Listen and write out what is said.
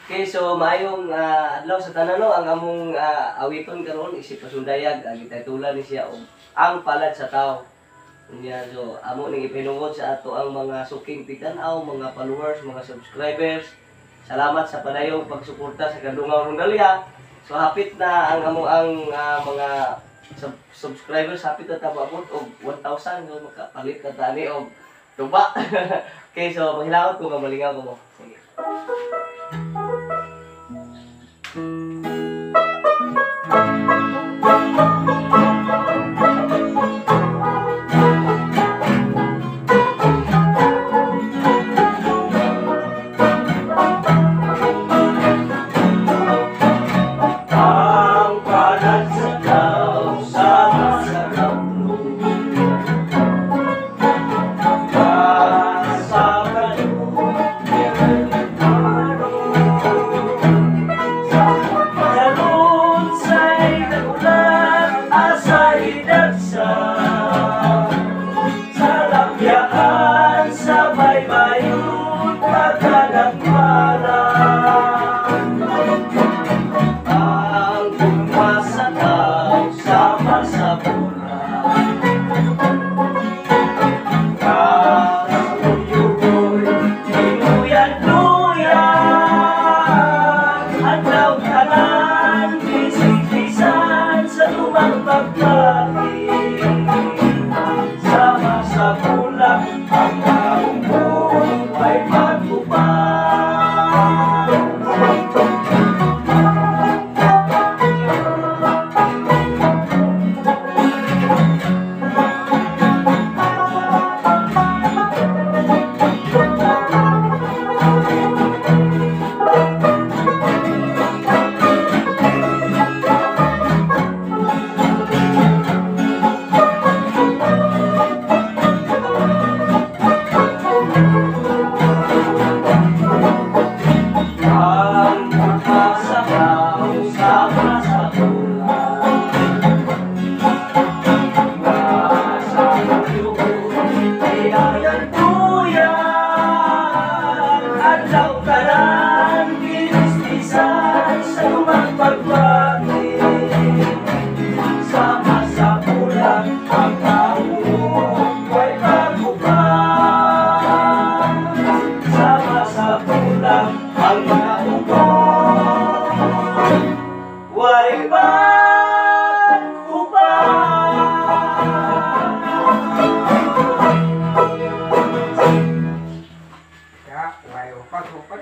Okay, so maayong adlaw sa tanan, no. Ang among awiton karon isip pasundayag, ang gititulan ni siya og Ang Palad sa Tao. Unya, so amo ning ipahinungod sa ato ang mga suking tigtan-aw, mga followers, mga subscribers. Salamat sa padayong pagsuporta sa Kandungaw Rondalya. So hapit na ang amo ang mga subscribers, hapit na ta moabot og 1,000, so makapalit na tani og tuba. Okay, so mahilaot ko nga malingaw ko mo. Sige. Ang palad sa tao sama sa kaplo, sa Karon sa'y nagulat, asa'y dagsa sa labyaan, sa baybayon, pagkanagmala. Ang gugma sa tao, sama sa bulan. Kakuyukoy, tinuyan-tuyan, adlaw tanan, bisan sa lumang pagpati. Sama sa bulak, ang maungkol ay pag-upan. Ang gugma sa tao, sama sa bulak. Sa Tinayan-tuyan, adlaw tanan, ginisnisan sa lumang pagbati. Sama sa bulak, ang way pag-uban. Sama sa bulak, ang way pag-uban. Ya, way upat upat.